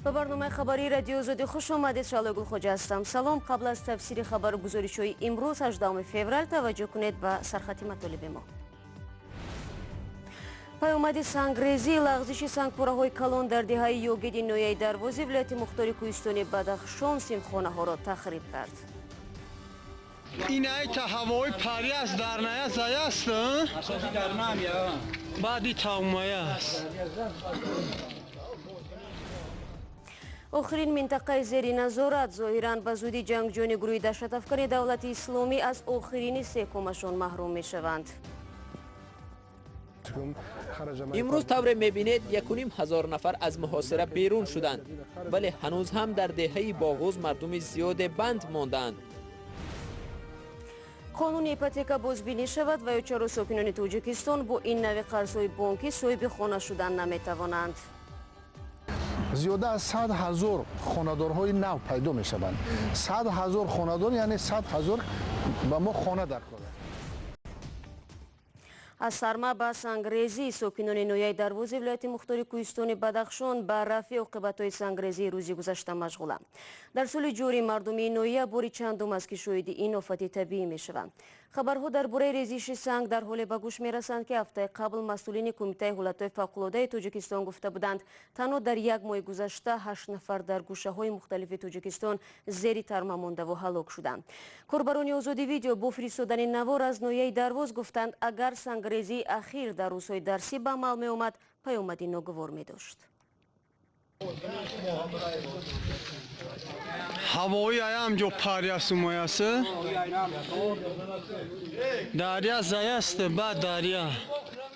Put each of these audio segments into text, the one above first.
Ба барномаи хабарии Радиои Озодӣ хуш омадед. Шаҳлои Гулхоҷа ҳастам. Салом. Қабл аз тафсири хабару гузоришҳои имрӯз, 18 феврал, таваҷҷӯҳ кунед ба сархати матолиби мо. Паёмади сангрезӣ, лағзиши сангпораҳои калон дар деҳаи Ёгиди ноҳияи Дарвози вилояти мухтори кӯҳистони Бадахшон синфхонаҳоро тахриб кард. Ин айта ҳавои пари аст, дарная заяст, баъди тавмая аст. Охирин минтақаи зери назорат. Зоҳиран, ба зудӣ ҷангҷӯёни гурӯҳи даҳшатафкани Давлати Исломӣ аз охирини секумашон маҳрум мешаванд. Имрӯз, тавре мебинед, 1500 нафар аз муҳосира берун шуданд, вале ҳанӯз ҳам дар деҳаи Боғуз мардуми зиёде банд мондаанд. Қонуни ипотека бозбинӣ шавад ва ё чаро сокинони Тоҷикистон бо ин нави қарзҳои бонкӣ соҳиби хона шудан наметавонанд? Зиёда аз 100 000 хонадорҳои нав пайдо мешаванд. 100 000 хонадор, яъне 100 000 ба мо хона дар кор. Аз сарма ба сангрезӣ. Сокинони ноҳияи Дарвози вилояти мухтори кӯҳистони Бадахшон ба рафъи оқибатҳои сангрезии рӯзи гузашта машғуланд. Дар соли ҷорӣ мардуми ин ноҳия бори чандум аст, ки шоҳиди ин офати табиӣ мешаванд. Хабарҳо дар бораи резиши санг дар ҳоле ба гӯш мерасанд, ки ҳафтаи қабл масъулини Кумитаи ҳолатҳои фавқулодаи Тоҷикистон гуфта буданд, танҳо дар як моҳи гузашта ҳашт нафар дар гӯшаҳои мухталифи Тоҷикистон зери тарма мондаву ҳалок шуданд. Корбарони Озодӣ Видео бо фиристодани навор аз ноҳияи Дарвоз гуфтанд, агар сангрезии ахир дар рӯзҳои дарсӣ ба амал меомад, паёмади ногувор медошт. Ҳавои аям ҷо пари астумаяст, даря заяст, баъд даря.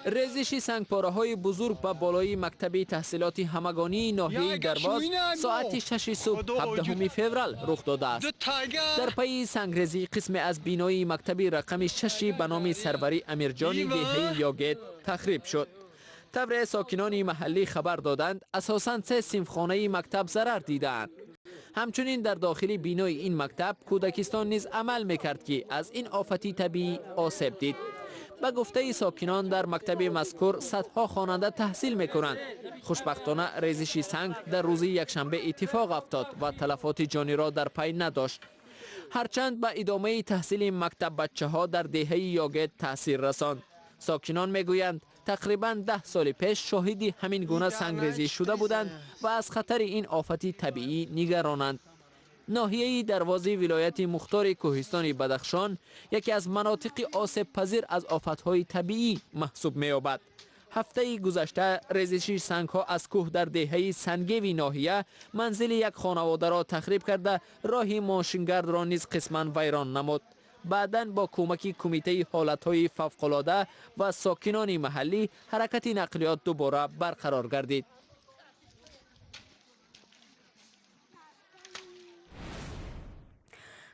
Резиши сангпораҳои бузург ба болои мактаби таҳсилоти ҳамагонии ноҳияи Дарвоз соати 6-и субҳ 17 феврал рух додааст. Дар пайи сангрезӣ қисме аз бинои мактаби рақами шаши ба номи Сарварӣ Амирҷони деҳаи Ёгет тахриб шуд. Тавре сокинони маҳаллӣ хабар доданд, асосан се синфхонаи мактаб зарар дидаанд. Ҳамчунин дар дохили бинои ин мактаб кӯдакистон низ амал мекард, ки аз ин офати табиӣ осеб дид. Ба гуфтаи сокинон, дар мактаби мазкур садҳо хонанда таҳсил мекунанд. Хушбахтона, резиши санг дар рӯзи якшанбе иттифоқ афтод ва талафоти ҷониро дар пай надошт, ҳарчанд ба идомаи таҳсили мактаббачаҳо дар деҳаи Ёгет таъсир расонд. Сокинон мегӯянд, тақрибан 10 соли пеш шоҳиди ҳамин гуна сангрезӣ шуда буданд ва аз хатари ин офати табиӣ нигаронанд. Ноҳияи Дарвози вилояти мухтори кӯҳистони Бадахшон яке аз манотиқи осебпазир аз офатҳои табиӣ маҳсуб меёбад. Ҳафтаи гузашта резиши сангҳо аз кӯҳ дар деҳаи Сангеви ноҳия манзили як хонаводаро тахриб карда, роҳи мошингардро низ қисман вайрон намуд. Баъдан бо кӯмаки Кумитаи ҳолатҳои фавқулода ва сокинони маҳаллӣ ҳаракати нақлиёт дубора барқарор гардид.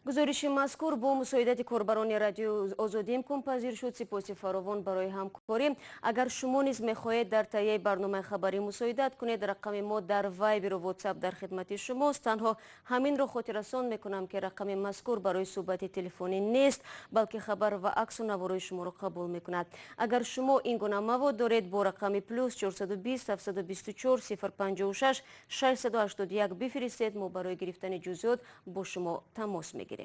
Гузориши мазкур бо мусоидати корбарони Радиои Озодӣ имконпазир шуд. Сипоси фаровон барои ҳамкорӣ. Агар шумо низ мехоҳед дар таҳияи барномаи хабарӣ мусоидат кунед, рақами мо дар Вайберу Ватсап дар хидмати шумост. Танҳо ҳаминро хотиррасон мекунам, ки рақами мазкур барои суҳбати телефонӣ нест, балки хабар ва аксу наворои шуморо қабул мекунад. Агар шумо ин гуна мавод доред, бо рақами +420 724 056 681 бифиристед. Мо барои гирифтани ҷузъиёт бо шумо тамос мегирем.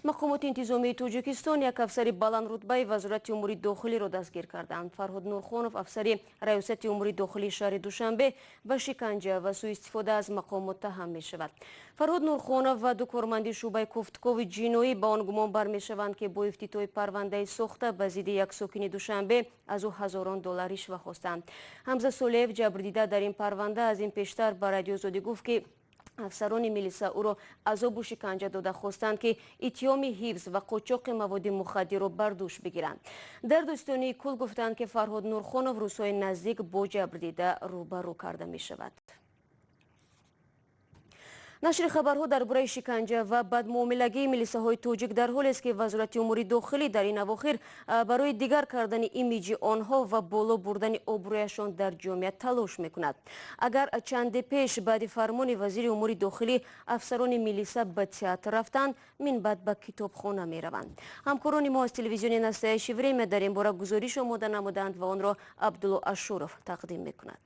Мақомоти интизомии Тоҷикистон як афсари баландрутбаи Вазорати умури дохилиро дастгир карданд. Фарҳод Нурхонов, афсари Раёсати умури дохилии шаҳри Душанбе, ба шиканҷа ва сӯистифода аз мақом муттаҳам мешавад. Фарҳод Нурхонов ва ду корманди шӯъбаи кофтукови ҷиноӣ ба он гумон бармешаванд, ки бо ифтитоҳи парвандаи сохта ба зидди як сокини Душанбе аз ӯ ҳазорон доллар ришва хостанд. Ҳамза Солеев, ҷабрдида дар ин парванда, аз ин пештар ба Радиои Озодӣ гуфт, ки афсарони милиса ӯро азобу шиканҷа дода, хостанд, ки иттиҳоми ҳифз ва қочоқи маводи мухаддирро бар дӯш бигиранд. Дар додситонии кул гуфтанд, ки Фарҳод Нурхонов рӯзҳои наздик бо ҷабрдида рӯбарӯ карда мешавад. Нашри хабарҳо дар бораи шиканҷа ва бадмуомилагии милисаҳои тоҷик дар ҳолест, ки Вазорати умури дохилӣ дар ин авохир барои дигар кардани имиҷи онҳо ва боло бурдани обрӯяшон дар ҷомеа талош мекунад. Агар чанде пеш баъди фармони вазири умури дохилӣ афсарони милиса ба театр рафтанд, минбаъд ба китобхона мераванд. Ҳамкорони мо аз телевизиони «Настоящее время» дар ин бора гузориш омода намуданд ва онро Абдулло Ашуров тақдим мекунад.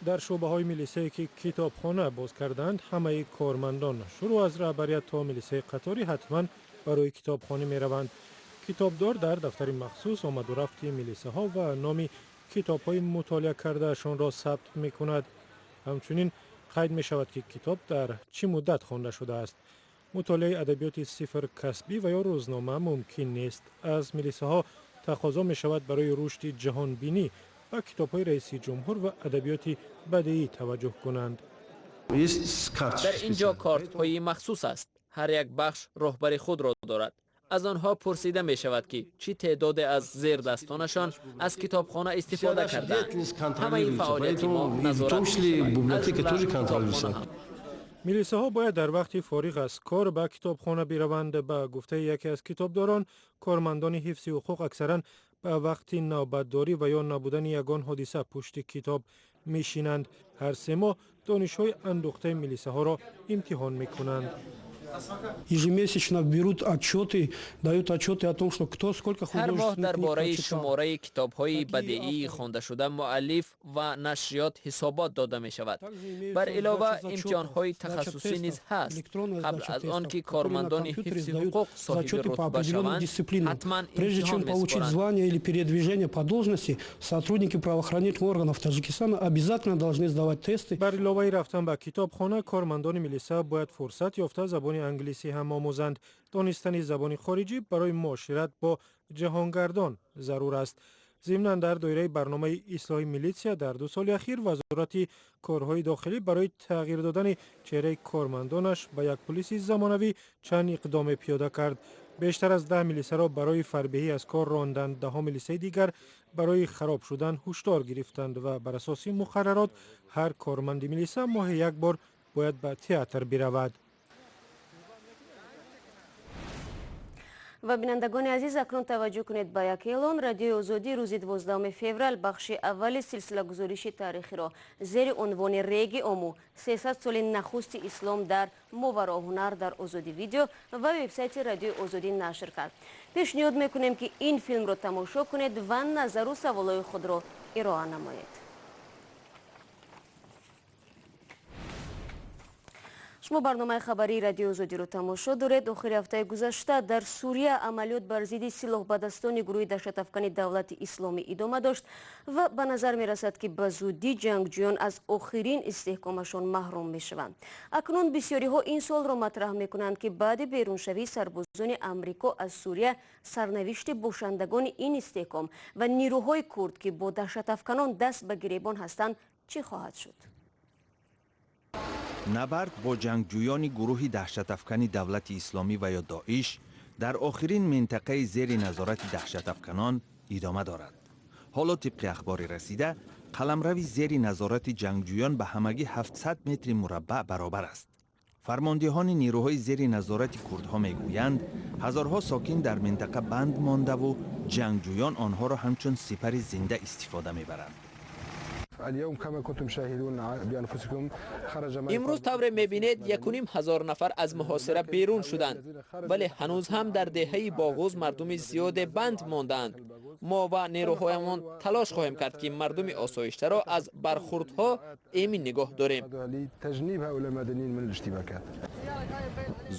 Дар шӯъбаҳои милисае, ки китобхона боз кардаанд, ҳамаи кормандон, шурӯъ аз раҳбарият то милисаи қаторӣ, ҳатман барои китобхонӣ мераванд. Китобдор дар дафтари махсус омаду рафти милисаҳо ва номи китобҳои мутолиа кардаашонро сабт мекунад. Ҳамчунин қайд мешавад, ки китоб дар чӣ муддат хонда шудааст. Мутолиаи адабиёти сифр касбӣ ва ё рӯзнома мумкин нест. Аз милисаҳо тақозо мешавад барои рушди ҷаҳонбинӣ ба китобҳои раиси ҷумҳур ва адабиёти бадеӣ таваҷҷӯҳ кунанд. Дар ин ҷо кортҳои махсус аст. Ҳар як бахш роҳбари худро дорад. Аз онҳо пурсида мешавад, ки чӣ теъдоде аз зердастонашон аз китобхона истифода кардаанд. Ҳамаи фаъолияти мо назорат мешавад. Милисаҳо бояд дар вақти фориғ аз кор ба китобхона бираванд. Ба гуфтаи яке аз китобдорон, кормандони ҳифзи ҳуқуқ аксаран ба вақти навбатдорӣ ва ё набудани ягон ҳодиса пушти китоб мешинанд. Ҳар 3 моҳ донишҳои андӯхтаи милисаҳоро имтиҳон мекунанд. Ежемесячно берут отчеты, дают отчеты о том, что кто сколько Ҳар моҳ художественных дар книг бораи прочитал. шумораи китобҳои бадеии хондашуда муаллиф ва нашриёт ҳисобот дода мешавад. Бар илова, имтиҳонҳои тахассусӣ низ ҳаст. Қабл аз он ки кормандони ҳифзи ҳуқуқ соҳиби Зачеты по рутба определенным шаванд, дисциплинам. ҳатман Прежде имтиҳон чем получить месупоранд. звание или передвижение по должности, сотрудники правоохранительных органов Таджикистана обязательно должны сдавать тесты. Бар иловаи рафтан ба китобхона, кормандони милиса бояд фурсат ёфта забони англисӣ ҳам омӯзанд. Донистани забони хориҷӣ барои муошират бо ҷаҳонгардон зарур аст. Зимнан, дар доираи барномаи ислоҳи милитсия дар 2 соли ахир Вазорати корҳои дохилӣ барои тағйир додани чеҳраи кормандонаш ба як пулиси замонавӣ чанд иқдоме пиёда кард. Бештар аз 10 милисаро барои фарбеҳӣ аз кор ронданд, даҳо милисаи дигар барои хароб шудан ҳушдор гирифтанд ва бар асоси муқаррарот ҳар корманди милиса моҳе як бор бояд ба театр биравад. Ва, бинандагони азиз, акнун таваҷҷӯҳ кунед ба як эълон. Радиои Озодӣ рӯзи 12 феврал бахши аввали силсилагузориши таърихиро зери унвони «Реги Ому: 300 соли нахусти ислом дар Мовароҳунар» дар Озодӣ видео ва вебсайти Радиои Озодӣ нашр кард. Пешниҳод мекунем, ки ин филмро тамошо кунед ва назару саволҳои худро ироа намоед. Шумо барномаи хабарии Радиои Озодиро тамошо доред. Охири ҳафтаи гузашта дар Сурия амалиёт бар зидди силоҳбадастони гурӯҳи даҳшатафкани Давлати Исломӣ идома дошт ва ба назар мерасад, ки ба зудӣ ҷангҷӯён аз охирин истиҳкомашон маҳрум мешаванд. Акнун бисёриҳо ин суолро матраҳ мекунанд, ки баъди беруншавии сарбозони Амрико аз Сурия сарнавишти бошандагони ин истиҳком ва нирӯҳои курд, ки бо даҳшатафканон даст ба гиребон ҳастанд, чӣ хоҳад шуд? Набард бо ҷангҷӯёни гурӯҳи даҳшатафкани Давлати Исломӣ ва ё Доиш дар охирин минтақаи зери назорати даҳшатафканон идома дорад. Ҳоло, тибқи ахбори расида, қаламрави зери назорати ҷангҷӯён ба ҳамагӣ 700 метри мураббаъ баробар аст. Фармондиҳони нерӯҳои зери назорати курдҳо мегӯянд, ҳазорҳо сокин дар минтақа банд мондаву ҷангҷӯён онҳоро ҳамчун сипари зинда истифода мебаранд. Имрӯз, тавре мебинед, 1500 нафар аз муҳосира берун шуданд, вале ҳанӯз ҳам дар деҳаи Боғуз мардуми зиёде банд мондаанд. Мо ва нерӯҳоямон талош хоҳем кард, ки мардуми осоиштаро аз бархурдҳо эмин нигоҳ дорем.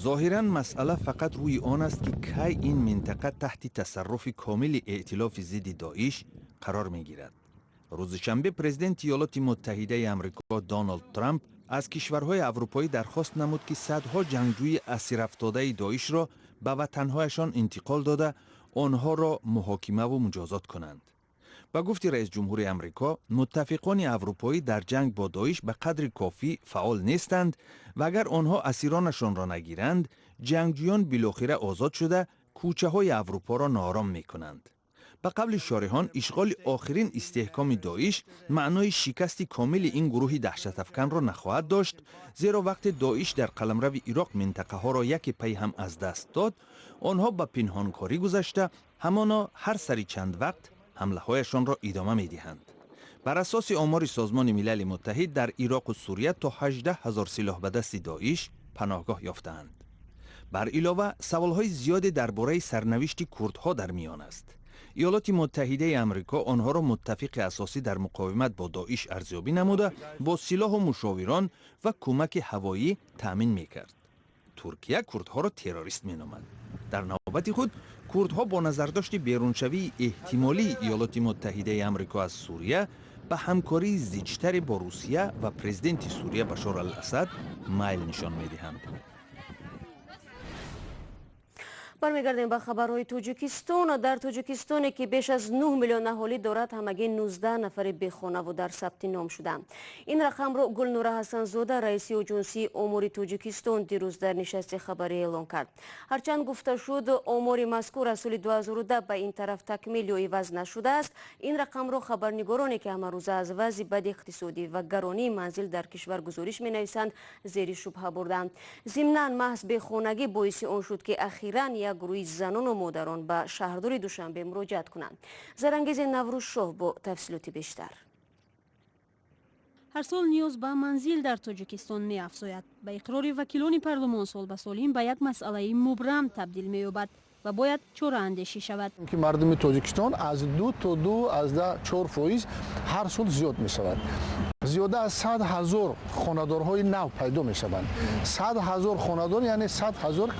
Зоҳиран, масъала фақат рӯи он аст, ки кай ин минтақа таҳти тасарруфи комили эътилофи зидди Доиш қарор мегирад. Рӯзи шанбе президенти Иёлоти Муттаҳидаи Амрико Доналд Трамп аз кишварҳои аврупоӣ дархост намуд, ки садҳо ҷангҷӯи асирафтодаи Доишро ба ватанҳояшон интиқол дода, онҳоро муҳокимаву муҷозот кунанд. Ба гуфти раисҷумҳури Амрико, муттафиқони аврупоӣ дар ҷанг бо Доиш ба қадри кофӣ фаъол нестанд ва агар онҳо асиронашонро нагиранд, ҷангҷӯён билохира озод шуда, кӯчаҳои Аврупоро ноором мекунанд. Ба қавли шориҳон, ишғоли охирин истеҳкоми Доиш маънои шикасти комили ин гурӯҳи даҳшатафканро нахоҳад дошт, зеро вақте Доиш дар қаламрави Ироқ минтақаҳоро яке пай ҳам аз даст дод, онҳо ба пинҳонкорӣ гузашта, ҳамоно ҳар сари чанд вақт ҳамлаҳояшонро идома медиҳанд. Бар асоси омори Созмони Милали Муттаҳид, дар Ироқу Сурия то 18 ҳазор силоҳбадасти Доиш паноҳгоҳ ёфтаанд. Бар илова, саволҳои зиёде дар бораи сарнавишти курдҳо дар миён аст. Иёлоти Муттаҳидаи Амрико онҳоро муттафиқи асосӣ дар муқовимат бо Доиш арзёбӣ намуда, бо силоҳу мушовирон ва кӯмаки ҳавоӣ таъмин мекард. Туркия курдҳоро террорист меномад. Дар навбати худ курдҳо бо назардошти беруншавии эҳтимолии Иёлоти Муттаҳидаи Амрико аз Сурия ба ҳамкории зичтаре бо Русия ва президенти Сурия Башор ал-Асад майл нишон медиҳанд. Бармегардем ба хабарҳои Тоҷикистон. Дар Тоҷикистоне, ки беш аз 9 миллион аҳолӣ дорад, ҳамагӣ 19 нафари бехонаву дар сабти ном шуданд. Ин рақамро Гулнура Ҳасанзода, раиси Оҷунсии омори Тоҷикистон, дирӯз дар нишасти хабарӣ эълон кард. Ҳарчанд гуфта шуд, омори мазкур аз соли 2010 ба ин тараф такмил ё иваз нашудааст, ин рақамро хабарнигороне, ки ҳамарӯза аз вазъи бади иқтисодӣ ва гаронии манзил дар кишвар гузориш менависанд, зери шубҳа бурданд. Зимнан маҳз бехонагӣ боиси он шуд, ки ахиран як гурӯҳи занону модарон ба шаҳрдори Душанбе муроҷиат кунанд. Зарангези Наврӯзшоҳ бо тафсилоти бештар. Ҳар сол ниёз ба манзил дар Тоҷикистон меафзояд. Ба иқрори вакилони парлумон, сол ба сол ин ба як масъалаи мубрам табдил меёбад ва бояд чораандешӣ шавад. Ки мардуми Тоҷикистон аз 2 то 2,4% ҳар сол зиёд мешавад. Зиёда аз 100 ҳазор хонадорҳои нав пайдо мешаванд. 100 ҳазор хонадор, яъне 100 ҳазор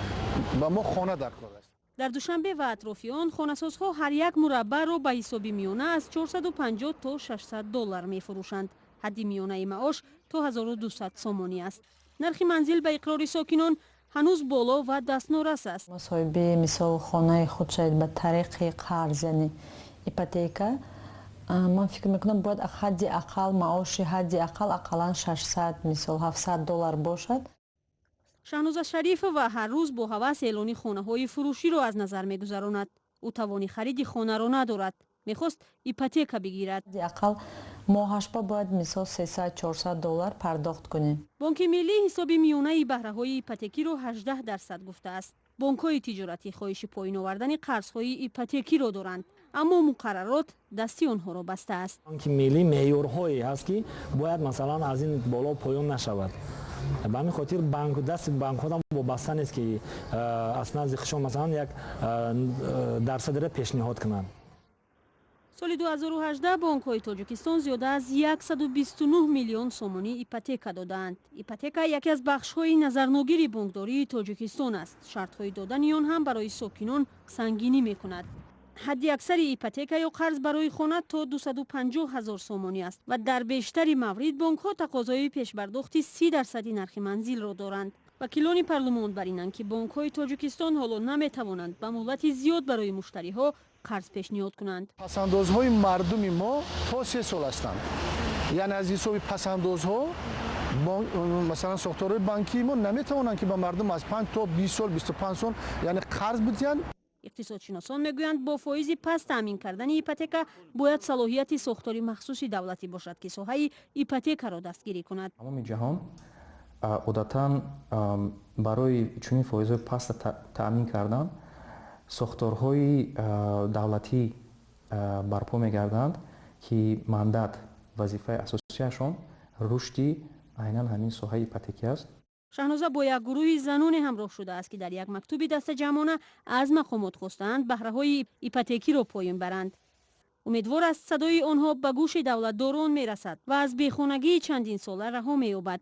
ба мо хона дар кор аст. Дар Душанбе ва атрофи он хонасозҳо ҳар як мураббаъро ба ҳисоби миёна аз 450 то 600 доллар мефурӯшанд. Ҳадди миёнаи маош то 1200 сомонӣ аст. Нархи манзил ба иқрори сокинон ҳанӯз боло ва дастнорас аст. Соҳиби мисол хонаи худ шавед ба тариқи қарз, яъне ипотека, ман фикр мекунам, бояд ҳадди ақал маоши ҳадди ақал ақаллан 600, мисол 700 доллар бошад. Шаҳноза Шарифова ҳар рӯз бо ҳавас эълони хонаҳои фурӯширо аз назар мегузаронад. Ӯ тавони хариди хонаро надорад, мехост ипотека бигирад. Ҳадди ақал моҳашба бояд мисол 300-400 доллар пардохт кунем. Бонки миллӣ ҳисоби миёнаи баҳраҳои ипотекиро 18% гуфтааст. Бонкҳои тиҷоратӣ хоҳиши поён овардани қарзҳои ипотекиро доранд, аммо муқаррарот дасти онҳоро бастааст. Бонки миллӣ меъёрҳое ҳаст, ки бояд масалан аз ин боло поён нашавад. Ба ҳамин хотир банк дасти банкҳо вобаста нест, ки аз назди худшон масалан як дарсадро пешниҳод кунанд. Соли 2018 бонкҳои Тоҷикистон зиёда аз 129 миллион сомонӣ ипотека додаанд. Ипотека яке аз бахшҳои назарногири бонкдории Тоҷикистон аст. Шартҳои додани он ҳам барои сокинон сангинӣ мекунад. Ҳадди аксари ипотека ё қарз барои хона то 250 ҳазор сомонӣ аст ва дар бештари маврид бонкҳо тақозои пешбардохти 30% нархи манзилро доранд. Вакилони парлумон бар инанд, ки бонкҳои Тоҷикистон ҳоло наметавонанд ба муҳлати зиёд барои муштариҳо қарз пешниҳод кунанд. Пасандозҳои мардуми мо то 3 сол ҳастанд, яъне аз ҳисоби пасандозҳо масалан сохторҳои банкии мо наметавонанд, ки ба мардум аз 5 то 20 сол, 25 сол, яъне қарз бидиҳанд. Иқтисодшиносон мегӯянд, бо фоизи паст таъмин кардани ипотека бояд салоҳияти сохтори махсуси давлатӣ бошад, ки соҳаи ипотекаро дастгирӣ кунад. Тамоми ҷаҳон одатан барои чунин фоизҳои паста таъмин кардан сохторҳои давлатӣ барпо мегарданд, ки мандат, вазифаи асосияшон рушди айнан ҳамин соҳаи ипотекӣ аст. Шаҳноза бо як гурӯҳи заноне ҳамроҳ шудааст, ки дар як мактуби дастаҷамъона аз мақомот хостаанд баҳраҳои ипотекиро поён баранд. Умедвор аст, садои онҳо ба гӯши давлатдорон мерасад ва аз бехонагии чандинсола раҳо меёбад.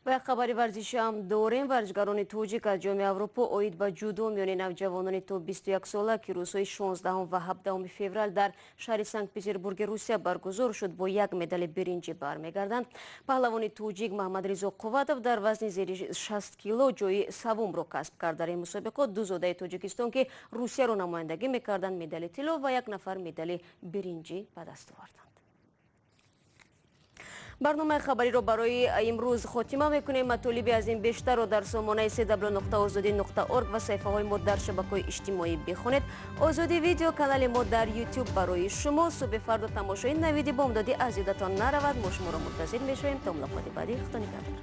Ва як хабари варзишӣ ҳам дорем. Варзишгарони тоҷик аз Ҷоми Аврупо оид ба ҷудо миёни навҷавонони то 21 сола, ки рӯзҳои 16 ва 17 феврал дар шаҳри Санкт Петербурги Русия баргузор шуд, бо як медали биринҷӣ бармегарданд. Паҳлавони тоҷик Маҳмадризо Қувватов дар вазни зери 60 кило ҷои савумро касб кард. Дар ин мусобиқот ду зодаи Тоҷикистон, ки Русияро намояндагӣ мекарданд, медали тилло ва як нафар медали биринҷӣ ба даст оварданд. Барномаи хабариро барои имрӯз хотима мекунем. Матолиби аз ин бештарро дар сомонаи cw.ozodi.org ва саҳифаҳои мо дар шабакаҳои иҷтимоӣ бихонед. Озодӣ Видео, канали мо дар Ютуб барои шумо. Субҳи фардо тамошои Навиди Бомдодӣ аз ёдатон наравад. Мо шуморо мунтазир мешавем. То мулоқоти баъдӣ, худо нигаҳдор.